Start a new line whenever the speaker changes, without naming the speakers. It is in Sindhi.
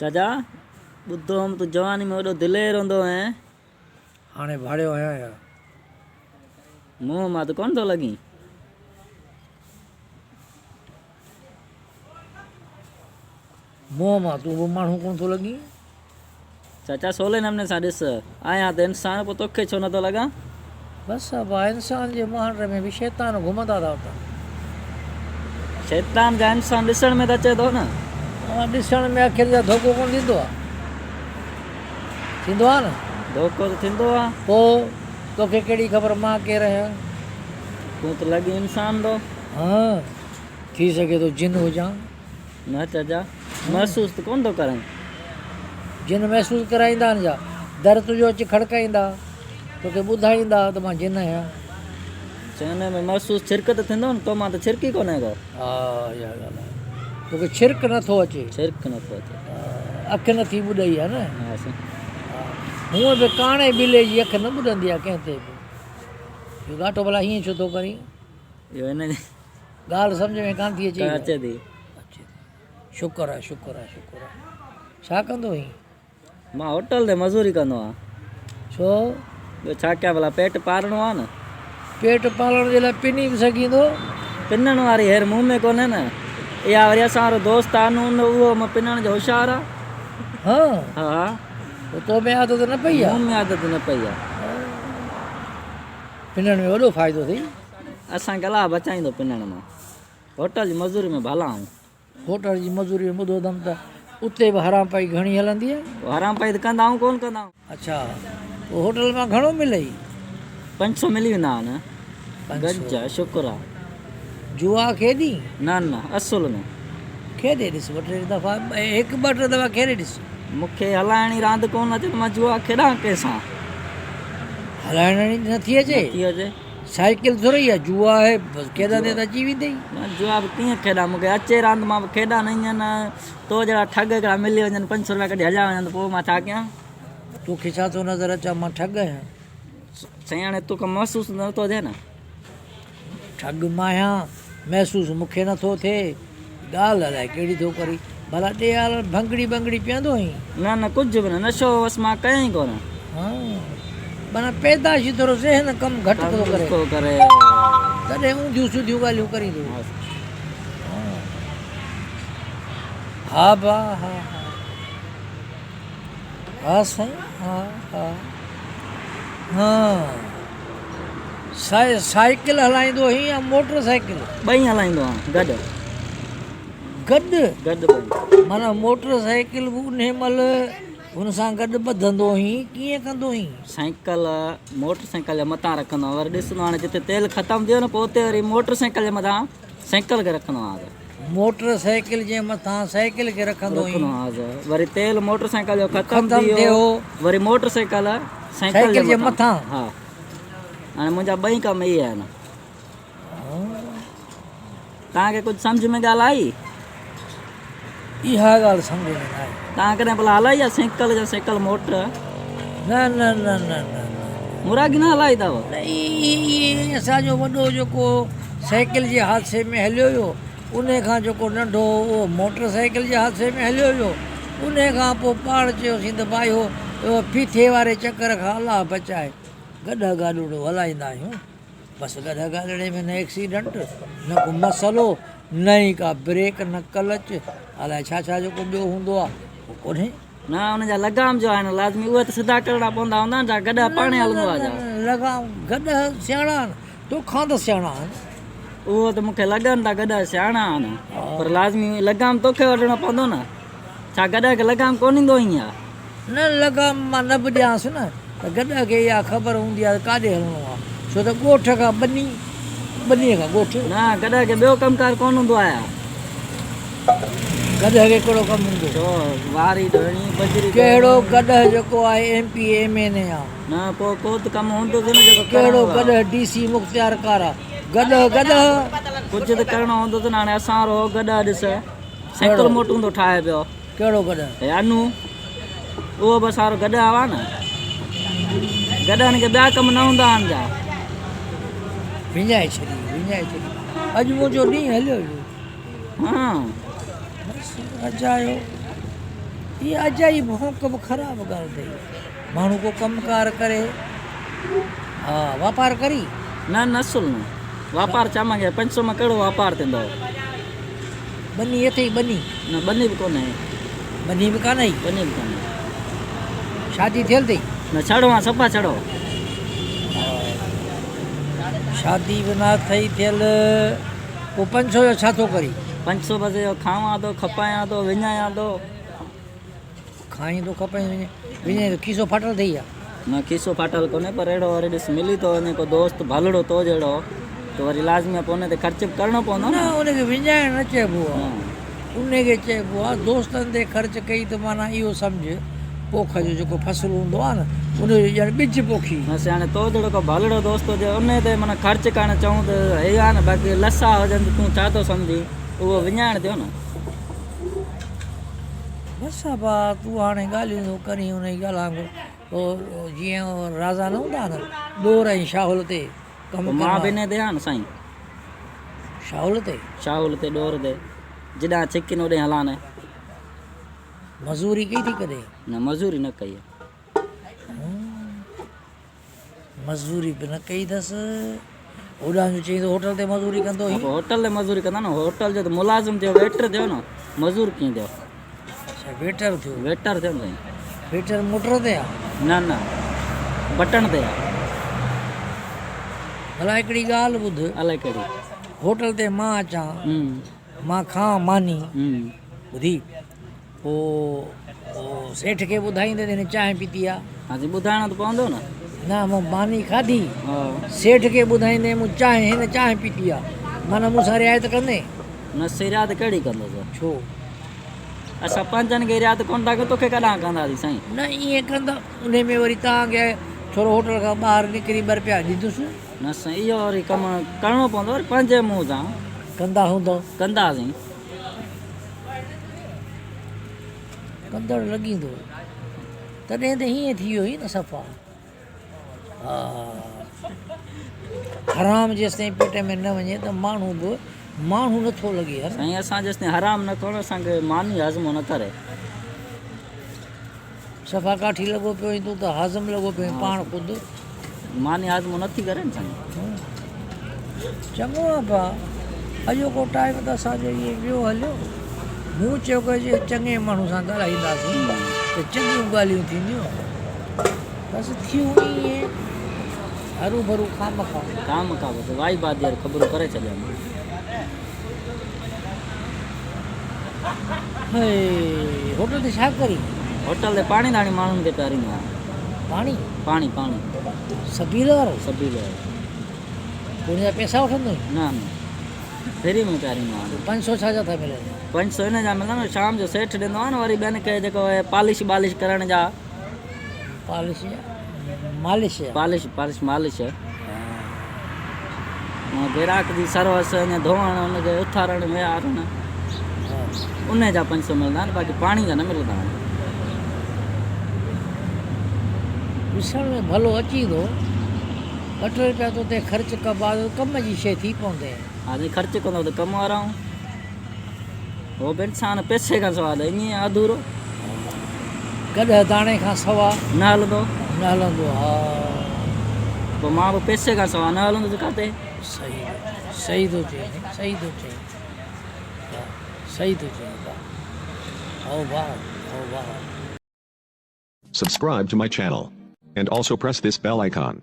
چاچا ٻڌو هوم تون جواني ۾ وڏو دلير هوندو هئين.
هاڻي ڀاڙيو آهيان يا.
منهن مان ته ڪونه ٿو لڳين.
منهن مان تون به ماڻهو ڪونه ٿو لڳين.
چاچا سولي نموني سان ڏس، آهيان ته انسان، پوء توکي ڇو نٿو لڳان؟
بس ابا، انسان جي مهانڊي ۾ به شيطان گهمندا ٿا وتن.
شيطان جا انسان ڏسڻ ۾ ته اچي ٿو نه.
ها ڏسڻ ۾ اکين جا ڌوڪو ڪونه ٿيندو آ. ٿيندو آ نه؟
ڌوڪو ته ٿيندو آ.
پوء توکي ڪهڙي خبر مان ڪير آهيان؟
تون ته لڳين انسان ٿو.
ها ٿي سگهي ٿو جن هجان.
نه چاچا، محسوس ته ڪونه ٿو ڪرائين.
جن محسوس ڪرائيندا آهن ڇا؟ در تنهنجو اچي کڙڪائيندا، توکي ٻڌائيندا ته مان جن آهيان.
چئن ۾ محسوس ڇرڪ ته ٿيندو نه، تو مان ته ڇرڪ ئي ڪونهي ڪو.
ها اها ڳالهه آهي. توکي ڇرڪ نه ٿو اچي.
ڇرڪ نه ٿو اچي.
اک نه ٿي ٻڏئي ها نه؟
ها سائين.
ها هونء به ڪاڻي ٻلي جي اک نه ٻڏندي آهي ڪنهن تي به. اهو ڳاٽو ڀلا هيئن ڇو ٿو ڪرين؟
اهو هن جي.
ڳالهه سمجهه ۾ ڪانه ٿي اچي.
اچي ٿي.
اچي ٿي. شڪر آ شڪر آ شڪر آ. ڇا ڪندو هئين؟
مان هوٽل تي مزوري ڪندو آهيان.
ڇو؟
ٻيو ڇا ڪيان ڀلا پيٽ پالڻو آ نه.
پيٽ پالڻ جي لاء پني به سگهيندو؟
پنڻ واري هير مون ۾ ڪونهي نه. اها وري اسان وارو دوست آ نون اهو پنڻ جو هوشيار آ.
ها.
ها.
پوء تو ۾ عادت نه پئي آ؟
مون ۾ عادت نه پئي آ.
پنڻ ۾ وڏو فائدو اٿئي.
اسان کي الله بچائيندو پنڻ مان. هوٽل جي مزوري ۾ ڀلا آهيون.
هوٽل جي مزوري ۾ ٻڌو اٿم ته اتي به حرامپائي گهڻي هلندي آهي.
پوء حرامپائي ته ڪندا آهيون ڪونه ڪندا آهيون.
اڇا پوء هوٽل مان گهڻو ملئي؟
500 ملي ويندا آهن.
500.
گج آهي شڪر آهي.
جوا کيڏين؟
نه نه اصل نه.
کيڏي ڏس ٻه ٽي دفعا هڪ ٻه ٽي دفعا کيڏي ڏس.
مون کي هلائڻ ئي راند ڪونه اچي ته مان جوا کيڏان ڪنهن سان؟
هلائڻ ئي نٿي اچي؟
نٿي اچي.
سائيڪل ٿورئي آهي جوا آهي بس کيڏندين ته اچي ويندئي.
نه جوا به ڪيئن کيڏان مون کي اچي راند مان به کيڏان نه ائين نه تو جهڙا ٺڳ هڪڙا ملي وڃن 500 روپيا ڪڍي هليا وڃن ته پوء مان ڇا ڪيان.
توکي ڇا ٿو نظر اچان مان ٺڳ آهيان.
سائين هاڻي توکي محسوس نه ٿو ٿئي نه.
ٺڳ مان آهيان محسوس مون کي نه ٿو ٿئي ڳالهه الائي ڪهڙي ٿو ڪرين ڀلا ڏي حال ڀنگڙي ٻنگڙي پيئندو آهين.
نه نه ڪجهه به نه نشو بس مان ڪيان ئي ڪونه.
ها معنيٰ پيدائشي ٿورو ذهن ڪم گهٽ ٿو ڪري.
ٿو ڪري.
تڏهن اونڌيون سڌيون ڳالهيون ڪرين ٿو. ها با ها ها. ها سائين ها ها ها سائيڪل هلائيندو هئين يا موٽر سائيڪل؟
ٻئي هلائيندو آهيان گڏ.
گڏ؟
گڏ ٻئي.
معنيٰ موٽر سائيڪل به انهي مهل هن سان گڏ ٻڌندو هئين ڪيئن ڪندو هئين؟
سائيڪل موٽر سائيڪل جي مٿان رکندو آهيان وري ڏسندو آهيان جتي تيل ختم ٿي ويو نه پوء اتي وري موٽر سائيڪل جي مٿان سائيڪل کي رکندو آهيان.
موٽر سائيڪل جي مٿان سائيڪل کي رکندو هئين.
رکندو هئس. وري تيل موٽر سائيڪل جو ختم ٿي ويو. وري موٽر سائيڪل سائيڪل جي مٿان. ها هاڻي منهنجا ٻئي ڪم اهي آهن. توهان کي ڪجهه سمجهه ۾ ڳالهه آئي؟
اها ڳالهه سمجهه ۾ نه آئي.
توهان ڪڏهن ڀلا هلائي آهي سائيڪل يا سائيڪل موٽر؟
نه نه نه نه نه.
مراڳي نه هلائي اٿو؟
نه اي اسان جو وڏو جيڪو سائيڪل جي حادثي ۾ هليو ويو انهي کان جيڪو ننڍو هو اهو موٽر سائيڪل جي حادثي ۾ هليو ويو انهي کان پوء پاڻ چيوسين ته ڀائي هو ڦيٿي واري چڪر کان الله بچائي گڏهه گاڏوڙو هلائيندا آهيون بس گڏهه گاڏڙي ۾ نه ايڪسيڊنٽ نه ڪو مسئلو نه ئي ڪا بريڪ نه ڪلچ الائي ڇا ڇا جيڪو ٻيو هوندو آهي اهو ڪونهي.
نه ان جا لگام جو آهن لازمي اهي ته سڌا ڪرڻا پوندا هوندا نه جا گڏهه پاڻهي هلندو آهي جا.
نه نه لگام گڏهه سياڻا آهن توکان ته سياڻا آهن.
اهو ته مون کي لڳن ٿا گڏهه سياڻا آهن پر لازمي لگام توکي وڍڻو پوندو نه ڇا گڏهه کي لگام ڪونه ايندو ائين آهي.
نه لگام مان نه به ڏيانس نه ته گڏهه کي اها خبر هوندي آهي ته ڪاڏي هلڻو آهي ڇو ته ڳوٺ کان ٻني ٻنيء کان ڳوٺ.
نه گڏهه کي ٻيو ڪم ڪار ڪونه هوندو آهي.
گڏهه کي ڪهڙو ڪم هوندو.
ڇو واري ڍوئڻي بجري ڍوئڻي.
ڪهڙو گڏهه جيڪو آهي ايم پي ايم اين اي آ.
نه پوء ڪو ته ڪم هوندس نه جيڪو ڪرڻو
ڪهڙو
آ.
گڏهه ڊي سي مختيار ڪار آ. گڏهه گڏهه.
ڪجهه ته ڪرڻو هوندس نه هاڻي اسان وارو هو گڏهه ڏس سائيڪل موٽون ٿو ٺاهي پيو.
ڪهڙو گڏهه؟
هي انو اهو به اسان وارو گڏهه آ نه. گڏهن کي ٻيا ڪم نه هوندا آهن جا.
وڃائي ڇڏي وڃائي ڇڏي اڄ منهنجو ڏينهن هليو ويو.
ها.
بس اجايو. هيء اجائي ڀونڪ به خراب ڳالهه اٿئي. ماڻهو ڪو ڪم ڪار ڪري، ها واپار ڪري.
نه نه اصل نه. واپار ڇا مانگي، 500 مان ڪهڙو واپار ٿيندو.
ٻني اٿئي ٻني؟
نه ٻني به ڪونهي.
ٻني به ڪانهي؟
ٻني به ڪانهي.
شادي ٿيل اٿئي؟
نه ڇڙو آن صفا ڇڙو.
شادي به نه اٿئي ٿيل، پوء 500 جو ڇا ٿو ڪرين؟
500 بس اهو کاوان ٿو، کپايان ٿو، وڃايان ٿو.
کائين ٿو، کپائين ٿو، وڃائين ٿو، کيسو ڦاٽل اٿئي ڇا؟
نه کيسو ڦاٽل ڪونهي پر اهڙو وري ڏس ملي ٿو وڃي ڪو دوست ڀلڙو تو جهڙو ته وري لازمي آهي پوء ان تي خرچ به ڪرڻو پوندو نه.
نه ان کي وڃائڻ نه چئبو آهي، ان کي چئبو آهي دوستن تي خرچ ڪئي ته معنيٰ اهو سمجهه پوک جو جيڪو فصل هوندو آهي نه ان جو ڄڻ ٻج پوکي.
بس هاڻي تو جهڙو ڪو ڀلڙو دوست هجي ان تي معنيٰ خرچ ڪرڻ چئون ته هي آهي نه باقي لسا هجن ته تون ڇا ٿو سمجهين اهو وڃائڻ ٿيو نه.
بس ابا تون هاڻي ڳالهيون ٿو ڪرين انهي ڳالهه وانگر جيئن رازا نه هوندا آهن ڏور ۽ شاهول تي ڪم ڪرڻ
مان به انهي تي آهيان نه سائين.
شاهول تي؟
شاهول تي ڏور تي جيڏانهن ڇڪين اوڏانهن هلان.
مزوري ڪئي ٿي ڪڏهن؟
نه مزوري نه ڪئي آهي.
مزوري به نه ڪئي اٿس. هوڏانهن جو چئين ته هوٽل تي مزوري ڪندو هئين.
هوٽل تي مزوري ڪندا نه، هوٽل جو ته ملازم ٿيو، ويٽر ٿيو نه، مزور ڪيئن ٿيو؟
اڇا ويٽر ٿيو.
ويٽر ٿيو نه سائين.
ويٽر موٽر تي آ؟
نه نه بٽڻ تي آ.
ڀلا هڪڙي ڳالهه ٻڌ.
الائي ڪهڙي.
هوٽل تي مان اچان، مان کان ماني، ٻڌي. پوء سيٺ کي ٻڌائيندي ته هن چانهه پيتي آ.
ها جي ٻڌائڻو ته پوندو نه.
نه مون ماني کاڌي. سيٺ کي ٻڌائيندي مون چانهه هن چانهه پيتي آ. معنيٰ مون سان رعايت ڪندين؟
نه سي رعايت ڪهڙي ڪندس.
ڇو؟
اسان پنهنجن کي رعايت ڪونه ٿا ڪيون توکي ڪڏهن ڪنداسين سائين.
نه ائين ڪندا انهي ۾ وري توهان کي ٿورو هوٽل کان ٻاهر نڪري ٻه رپيا ڏيندس.
نه سائين اهو وري ڪم ڪرڻو پوندو وري پنهنجي منهن سان.
ڪندا هوندؤ.
ڪنداسين.
ڪندڙ لڳيندو تڏهن ته هيئن ٿي ويو هئين نه صفا. ها حرام جيستائين پيٽ ۾ نه وڃي ته ماڻهو به ماڻهو نه ٿو لڳي. هر
سائين اسان جيستائين حرام نه کائون اسان کي ماني هاضمو نه ڪري.
صفا ڪاٺي لڳو پيو آهين تون ته هاضم لڳو پيو آهين پاڻ خود.
ماني هاضمو نه ٿي ڪري نه سائين.
چڱو آ ڀاء اڄوڪو ٽائيم ته اسان جو ائين ويو هليو. مون چيو ته جي چڱي ماڻهو سان ڳالهائينداسين ته چڱيون ڳالهيون ٿينديون. بس ٿيون ائين هروڀرو خامخواه.
خامخواه بس وائي بادي واريون خبرون ڪري ڇڏيائون.
هي هوٽل تي ڇا ڪرين؟
هوٽل تي پاڻي ڌاڻي ماڻهن کي پياريندو آهيان.
پاڻي؟
پاڻي پاڻي.
سبيل وارو؟
سبيل وارو.
پوء ان جا پئسا وٺندو آهين؟
نه نه فري ۾ پياريندو آهيان.
500 ڇا جا ٿا ملن؟
500 ان جا ملن شام جو سيٺ ڏيندو آهي نه وري ٻين کي جيڪو اهي پالش بالش ڪرڻ جا.
پالش يا مالش يا؟
پالش پالش مالش. گراهڪ جي سروس ۽ ڌوئڻ ان کي اٿارڻ ويهارڻ ان جا 500 ملندا آهن باقي پاڻي جا نه ملندا آهن.
ڏسڻ ۾ ڀلو اچي ٿو. ٻه ٽي رپيا تو تي خرچ ڪبا ته ڪم جي شيء ٿي پوندي.
ها سائين خرچ ڪندو ته ڪم وارا آهيون. هو به انسان پئسي کان سوا ته ائين اڌورو.
گڏهه داڻي کان سوا
نه هلندو.
نه هلندو ها.
پوء مان به پئسي کان سوا نه هلندس ڪاٿي.
صحيح صحيح ٿو چئين صحيح ٿو چئين ها صحيح ٿو چئين ڀاء هائو ڀاء هائو ڀاء.
Subscribe to my channel. And also press this bell icon.